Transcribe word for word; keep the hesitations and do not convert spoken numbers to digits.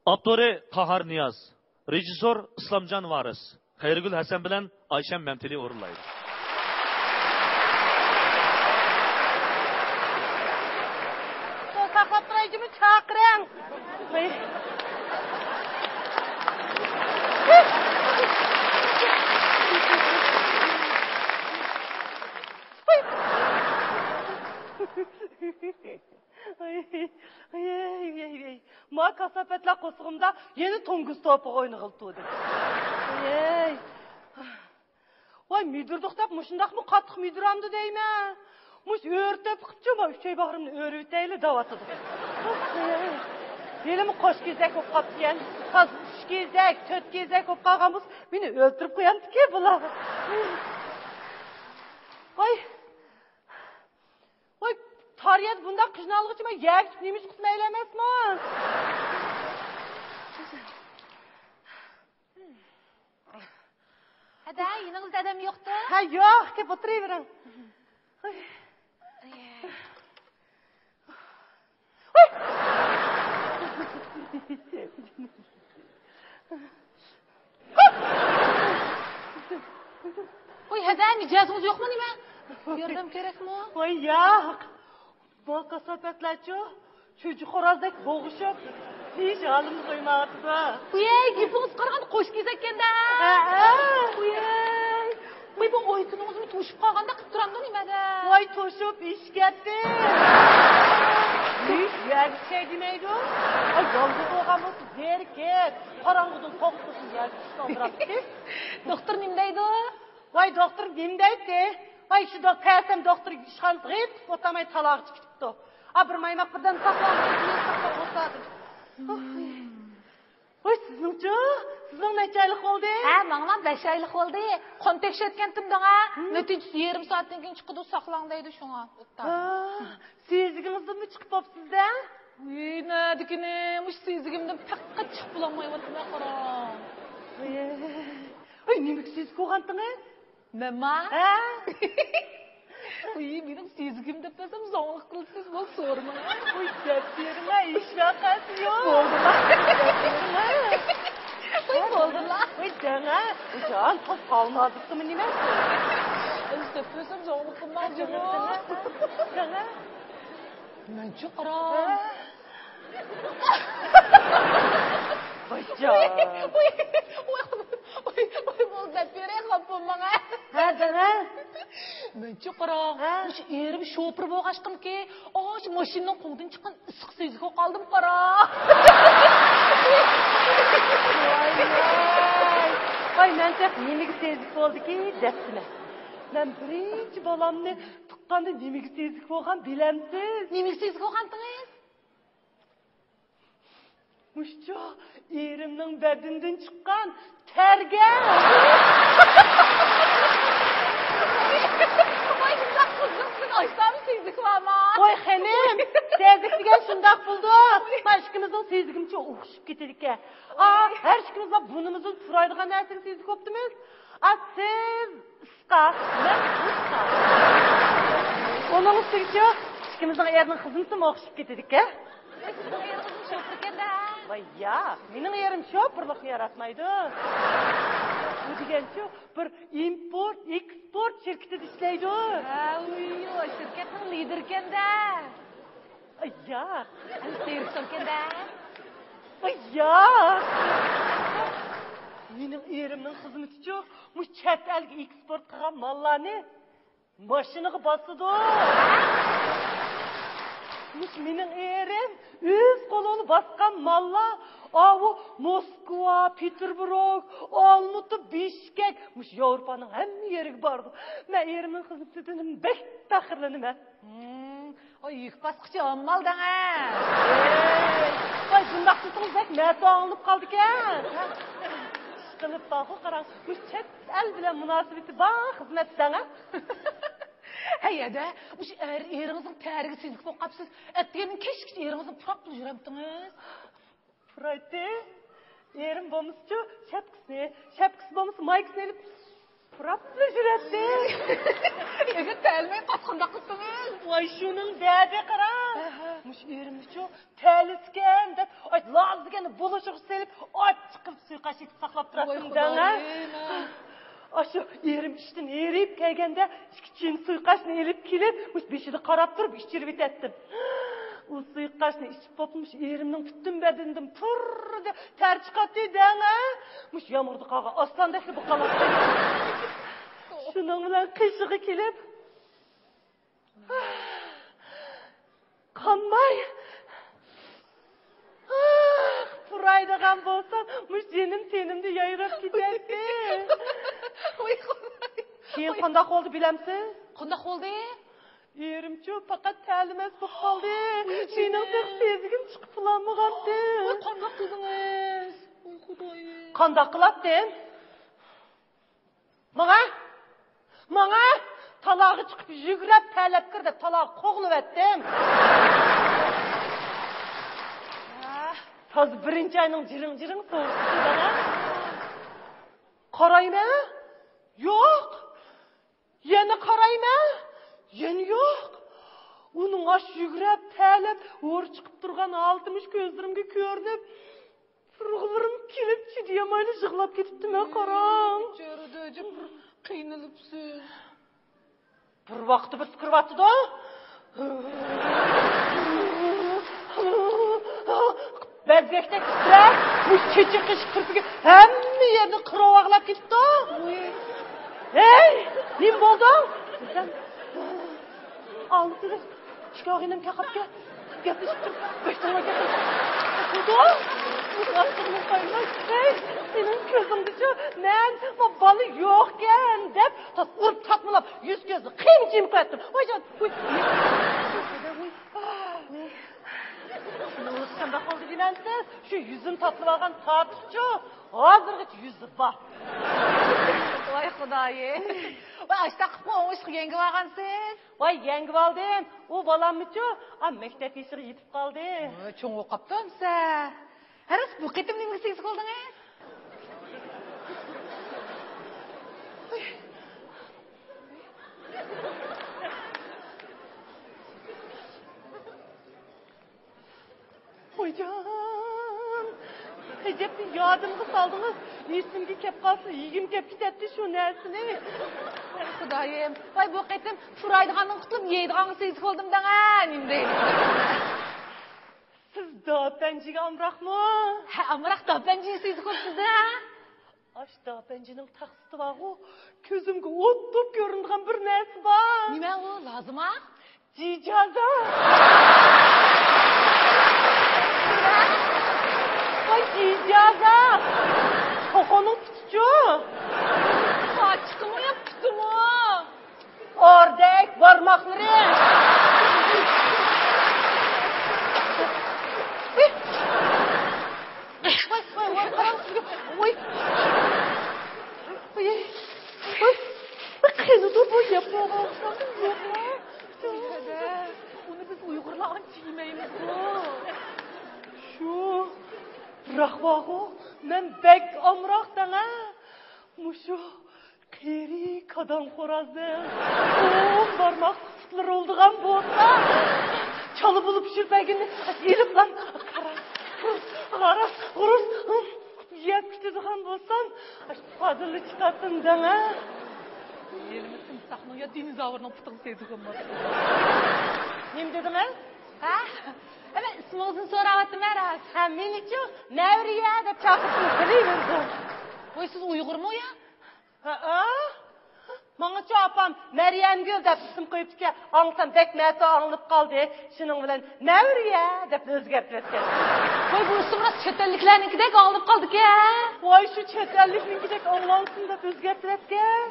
ئاپتورى قاھار نىياز، رېژىسسور ئىسلامجان ۋارىس، خەيرىگۈل ھەسەن بىلەن ئايشەم مەمتىلى ئورۇنلايدۇ. ساقلاپ تۇراي جۇمۇ، چاقىرىڭ. ۋاي. ۋاي. ئاي، ئاي، ئاي، ئاي، ئاي. ما كاساپەتلەر قورسىقىمدا يەنە توڭگۇز توپىغا ئوينىغىلى تۇردى. ئاي. ۋاي، مۈدۈردۇق دەپ مۇشۇنداقمۇ قاتتىق مۈدۈرەمدۇ دەيمەن. مۇش ئۆرە تۆپە قىپچۇ، ما ئۈچەي باغرىمنى ئۆرۈۋېتەيلى دەۋاتىدۇ. ھېلىمۇ قوش كېزەك بولۇپ قاپتىكەن. ھازىر ئۈچ كېزەك، تۆت كېزەك بولۇپ قالغان بولسا، مېنى ئۆلتۈرۈپ قويامدىكەن بۇلار. ۋاي. ۋاي، تار يەردە بۇنداق قىژنالغۇچە مەن يەرگە چىقىپ نېمە ئىش قىلسا مەيلى ئەمەسمۇ؟ ھەدە، يېنىڭىزدا ئادەم يوقتۇ؟ ھە، يوق، كېلىپ ئولتۇرۇۋېرىڭ. ۋاي، ھەدە، مىجەزىڭىز يوقمۇ نېمە؟ ياردەم كېرەكمۇ؟ ۋاي، ياق. بۇ كاساپەتلەرچۇ، چۈجە خورازدەك بوغۇشۇپ، ھېچ ھالىمىز قويمايۋاتىدۇ. ۋاي، گېپىڭىزگە قارىغاندا قوش كېزەككەن-دە. ھەئە. ۋاي. ۋاي، بۇ ئويكىنىڭىزمۇ توشۇپ قالغاندەك قىلىپ تۇرامدۇ نېمە-دە؟ ۋاي، توشۇپ ئېشىپ كەتتى. ھېچ يەرگە چۈشەي دېمەيدۇ. ۋاي، يالغۇز بولغان بولسا زېرىكىپ، قاراڭغۇدىن قورقۇپ يەرگە چۈشۈپ ئولتۇراتتى. دوختۇر نېمە دەيدۇ؟ ۋاي، دوختۇر نېمە دەيتتى؟ ۋاي، شۇ دو-، كەلسەم دوختۇر ئىشخانىسىغا ھېچ ئولتۇرماي تالاغا چىقىپ كېتىپتۇ. ئا، بىر مايماق بىردەم ساقلاڭ، ساقلاپ ئولتۇردۇم. ۋاي، سىزنىڭچۇ؟ سىزنىڭ نەچچە ئايلىق بولدى؟ ھە، ماڭىمۇ بەش ئايلىق بولدى. قان تەكشۈرتكەنتىم داڭا. ھە؟ نەتىجىسى يېرىم سائەتتىن كېيىن چىقىدۇ، ساقلاڭ دەيدۇ شۇڭا. ھە، سېزىكىڭىزدىنمۇ چىقىپ بوپسىز-دە؟ ۋىي، نەدىكىنى، مۇشۇ سېزىكىمدىن پەقەت چىقىپ بولالمايۋاتىمەن، قاراڭ. ۋىي، ۋىي، نېمىگە سېزىك بولغانتىڭىز؟ مەنما؟ ھە؟ ۋىي، مېنىڭ سېزىكىم دەپ بەرسەم زوڭلۇق قىلىسىز، بول سورىماڭ. ۋىي، دەپ بېرىمە، ھېچ ۋەقەسى يوق. بولدىلا. دەپ بېرىمە. ۋىي، بولدىلا. ۋىي، دەڭە. جان، قىز قالمادىسىمۇ نېمە؟ ئەمدى دەپ بەرسەم زوڭلۇق قىلماڭ جۇمۇ. دەڭە. دەڭە. مەنچۇ قارا. ۋايجان. ۋاي، ۋاي، ۋاي، ۋاي، ۋاي، بولدى، دەپ بېرەي، خاپا بولماڭ. ھە، دەڭە. مەنچۇ قارا. ھە؟ مۇشۇ ئېرىم شوپۇر بولغاچقىمكى، ئاشۇ ماشىنىنىڭ قوڭىدىن چىققان ئىسسىق سېزىكىگە قالدىم، قارا. ۋاي، ۋاي. ۋاي، مەن تېخى نېمىگە سېزىك بولدىكى دەپتىمەن. مەن بىرىنچى بالامنى تۇغقاندا نېمىگە سېزىك بولغان بىلەمسىز؟ نېمىگە سېزىك بولغانتىڭىز؟ مۇشۇ ئېرىمنىڭ بەدىنىدىن چىققان تەرگە. ۋاي، شۇنداق قىزنىڭ سىزنىڭ ئاشتامۇ سېزىكى بارما؟ ۋاي خېنىم، سېزىك دېگەن شۇنداق بولىدۇ. ما ئىككىمىزنىڭ سېزىكىمچۇ ئوخشىشىپ كېتىدىكەن. ئا، ھەر ئىككىمىزلا بۇرنىمىزدىن پۇرايدىغان نەرسىگە سېزىك بوپتىمىز. ئا، سىز ئىسقا، مەن ئۇسقا. ئۇنىڭ ئۈستىگىچۇ، ئىككىمىزنىڭ ئېرىنىڭ خىزمىتىمۇ ئوخشىشىپ كېتىدىكەن. سىزنىڭ ئېرىڭىزمۇ شوپۇركەن-دە. ۋاي ياق، مېنىڭ ئېرىم شوپۇرلۇقنى ياراتمايدۇ. ئۇ دېگەنچۇ، بىر ئىمپورت، ئېكسپورت شىركىتىدە ئىشلەيدۇ. ھە، ئۇي، ئۇ شىركەتنىڭ لىدىرىكەن-دە. ئاي ياق. دىرېكتوركەن-دە. ئاي ياق. مېنىڭ ئېرىمنىڭ خىزمىتىچۇ، مۇشۇ چەت ئەلگە ئېكسپورت قىلغان ماللارنى ماشىنىغا باسىدۇ. مۇشۇ مېنىڭ ئېرىم ئۆز قولى بىلەن باسقان ماللار، ئاۋۇ موسكۋا، پېتېربۇرگ، ئالمۇتا، بىشكەك، مۇشۇ ياۋروپانىڭ ھەممە يېرىگە بارىدۇ. مەن ئېرىمنىڭ خىزمىتىدىن بەك پەخىرلىنىمەن. ھىم، ئاي، يۈك باسقۇچى ھاممال دەڭە. ۋاي، شۇنداق دېسىڭىز بەك مەتۇ ئاڭلىنىپ قالىدىكەن. ئىشقىلىپ بارغۇ، قاراڭ، مۇشۇ چەت ئەل بىلەن مۇناسىۋىتى بار خىزمەت دەڭە. ھەي، ھەدە، مۇشۇ ئەر-، ئېرىڭىزنىڭ تەرىگە سېزىك بولۇپ قاپسىز. ئەتىگەندىن كەچكىچە ئېرىڭىزنى پۇراپلا يۈرەمتىڭىز؟ پۇرايتتى. ئېرىم بولمىسىچۇ، شەپكىسىنى، شەپكىسى بولمىسا، مايكىسىنى ئېلىپ پۇراپلا يۈرەتتى. ئېگىر تەلمەي قاچقانداق قىپتىمىز. ۋاي، شۇنىڭ دەردى قارا. ئەھە. مۇش ئېرىمنىچۇ، تەلىسىكەن دەپ، ئاي، لازىگەننى بۇلۇشىغا سېلىپ، ئاچچىق قىلىپ سۇيىقاش ئېتىپ ساقلاپ تۇراتتىم دەڭە. ئاشۇ ئېرىم ئىشتىن ھېرىپ كەلگەندە، ئىككى چىن سۇيىقاشنى ئېلىپ كېلىپ، مۇشۇ بېشىدا قاراپ تۇرۇپ ئىچۈرۈۋېتەتتىم. ئۇ سۇيىقاشنى ئىچىپ بولۇپ، مۇشۇ ئېرىمنىڭ پۈتۈن بەدىنىدىن پۇررىدە تەر چىقاتتى دەڭە. مۇشۇ يامغۇردا قالغان ئاسلاندەكلا بولۇپ قالاتتى. شۇنىڭ بىلەن قېشىغا كېلىپ، قانماي پۇرايدىغان بولسام، مۇشۇ جېنىم تېنىمدە يايراپ كېتەتتى. ۋاي خۇداي. كېيىن قانداق بولدى بىلەمسىز؟ قانداق بولدى؟ ئېرىمچۇ پەقەت تەلىمەس بولۇپ قالدى. ۋاي جېنىم. مېنىڭ تېخى سېزگۈم چىقىپ بولالمىغانتى. ۋاي قانداق قىلدىڭىز؟ ۋاي خۇدايىم. قانداق قىلاتتىم؟ ماڭا، ماڭا، تالاغا چىقىپ يۈگرەپ تەلەپ كىر دەپ تالاغا قوغلىۋەتتىم. تازا بىرىنچى ئاينىڭ جىرىڭ-جىرىڭ سوغۇقى دەڭە. قارايمەن، يوق. يەنە قارايمەن، يەنە يوق. ئۇنىڭ ئاش يۈگرەپ تەلەپ ھور چىقىپ تۇرغان ھالىتى مۇشۇ كۆزلىرىمگە كۆرۈنۈپ، تۇرغۇلىرىم كېلىپ، چىدىيالمايلا يىغلاپ كېتىپتىمەن، قاراڭ. بىچارە دەجىپ بىر قىينىلىپسىز. بىر ۋاقىتتا بىرسى كىرىۋاتىدۇ. بەزەكتەك تىترەپ، مۇشۇ چېچىقىش كىرپىكى ھەممە يەرنى قىرىۋاغلاپ كېتىپتۇ. ھەي، نېمە بولدۇڭ؟ دېسەم، ئالدىدا ئىككى ئاغىنەم كەقەپكە گەپلىشىپ تۇرۇپ، بەك توغرا گەپلىشىپ تۇرىدۇ. مۇشۇ ئاستىغىنى قايماي، ھەي، سېنىڭ كۆزۈڭدىچۇ، مەن، ما، بالا يوقكەن دەپ، تاس ئۇرۇپ تاتمىلاپ، يۈز كۆزنى قىيما-چىيما قىلىۋەتتىم. ۋايجان، ۋۇي، ۋۇي، ۋۇي، ۋۇي. شۇنىڭ قانداق بولدى دېمەمسىز؟ شۇ يۈزىنى تاتلىۋالغان تارتۇقچۇ، ھازىرغىچە يۈزى بار. ۋاي خۇدايىم. ۋاي، ئاشتاق قىپمۇ ئوڭۇشلۇق يەڭگىۋالغانسىز. ۋاي، يەڭگىۋالدىم. ئۇ بالاممۇچۇ، ئا، مەكتەپ يېشىغا يېتىپ قالدى. ۋاي، چوڭ بولۇپ قاپتۇ ئەمسە. ھەرىس، بۇ قېتىم نېمىگە سېزىك بولدىڭىز؟ خوجام، ئەجەبلا يادىمغا سالدىڭىز. ئېسىمگە كەپ قالسا، يېگۈم كەپ كېتەتتى شۇ نەرسىنى. خۇدايىم، ۋاي، بۇ قېتىم پۇرايدىغاندىن قۇتۇلۇپ، يەيدىغانغا سېزىك بولدۇم دەڭە، نېمە دەيدۇ؟ سىز داپەنجىگە ئامراقمۇ؟ ھە، ئامراق، داپەنجىگە سېزىك بولۇپسىز ھە؟ ئاش داپەنجىنىڭ تەخسىتى بارغۇ، كۆزۈمگە ئوت بولۇپ كۆرۈنىدىغان بىر نەرسە بار. نېمە ئۇ، لازىما؟ جىجازا. ۋاي، جىجازا. توخۇنىڭ پۇتىچۇ؟ قاچىقىمۇ يا پۇتىمۇ؟ ئوردەك بارماقلىرى. ۋاي، ۋاي، ۋاي، قاراڭ سىزگە. ۋاي. ۋاي، ۋاي. قېنىدۇ بۇ يەپ بولغان ئوخشامدۇ؟ يوقمۇ؟ ئۇنى بىز ئۇيغۇرلار ئانچە يېمەيمىزغۇ. شۇ. بىراق بارغۇ، مەن بەك ئامراق دەڭە. مۇشۇ قېرى كادام خورازنىڭ ئون بارماق پۇتلىرى بولىدىغان بولسا، چالا بولۇپ شۇ بەگنى ئېلىپلا غارا، غارا، غۇرۇس يەپ كېتىدىغان بولسام، پادىللا چىقاتتىم دەڭە. يېلىمىسىم ساقنىڭ يا دىنوزاۋرنىڭ پۇتىغا سېزىغان بولسا. نېمە دېدىڭىز؟ ھە؟ ئەمە ئىسمىڭىزنى سوراۋاتىمەن راست. ھە، مېنىچۇ نەۋرىيە دەپ چاقىرسىڭىز بىلىۋېرىدۇ. ۋاي، سىز ئۇيغۇرمۇ يا؟ ھەئە. ماڭىچۇ ئاپام مەريەمگۈل دەپ ئىسىم قويۇپتىكەن. ئاڭلىسام بەك مەتۇ ئاڭلىنىپ قالدى. شۇنىڭ بىلەن نەۋرىيە دەپ ئۆزگەرتىۋەتكەن. ۋاي، بۇ ئىسىم راست چەت ئەللىكلەرنىڭكىدەك ئاڭلىنىپ قالدىكەن. ۋاي، شۇ چەت ئەللىكنىڭكىدەك ئاڭلانسۇن دەپ ئۆزگەرتىۋەتكەن.